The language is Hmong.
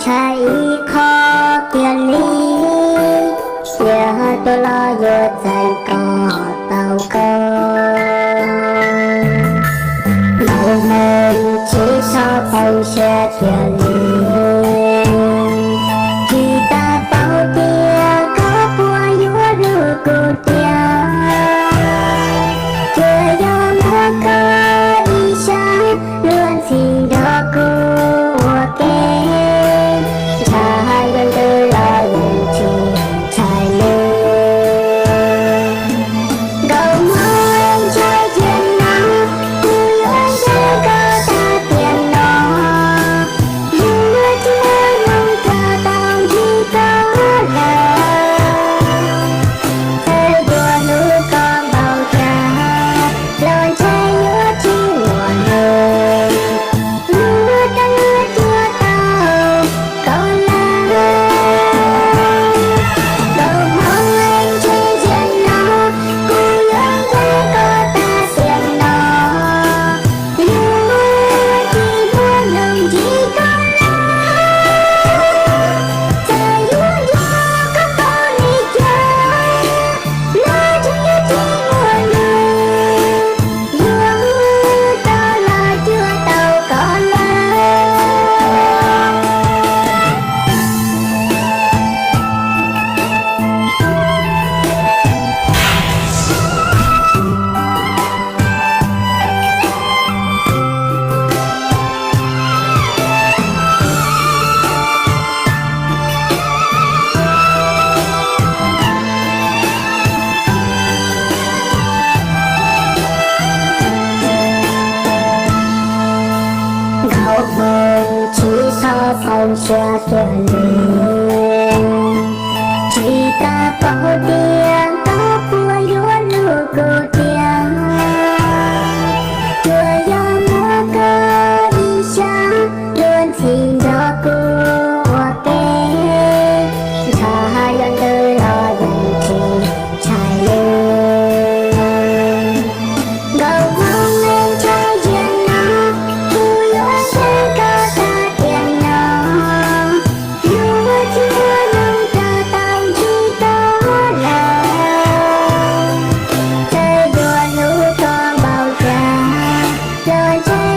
ntshai ib qho kiag li, cia tuaj los yuav txais kom tau koj. Npauj neeg tsis txhob poob siab kiag li, tsis tas paub tias koj puas yuav hlub kuv tiag. Tsuas yog muab koj ib sab, luag ntxhi nrog kuv ua ke, ntshai yuav ntws los yeej tsis ntshai li. Nkauj Hmoob, ntshai tiag no, kuv yuav ntshaw koj tag tiag no. Yus yuav tsis muaj hmoo kawm tau ntsib koj lawm. Txawm yuav hlub koj npaum cas los ntshai yuav tsis muaj hmoo, yuav tau luag cuag tau koj lawm. Nkauj Hmoob, ntshai tiag no, kuv yuav ntshaw koj tag tiag no. Yuav tsis muaj hmoo ntsib koj lawm. Txawm yuav nco koj tau li cas, los tseem yuav tsis muaj hmoo, yuav tau los cuag tau koj lawm. Nkauj Hmoob, tsis txhob poob siab kiag li, tsis tas paub tias koj puas yuav hlub kuv tiag. Tsuas yog muab koj ib sab, luag ntxhi nrog kuv ua ke, ntshai yuav ntws los yeej tsis ntshai li. Nkauj Hmoob, ntshai tiag no, kuv yuav ntshaw koj tag tiag no. Yuav tsis muaj hmoo kawm tau ntsib koj lawm. Txawm yuav hlub koj npaum cas los ntshai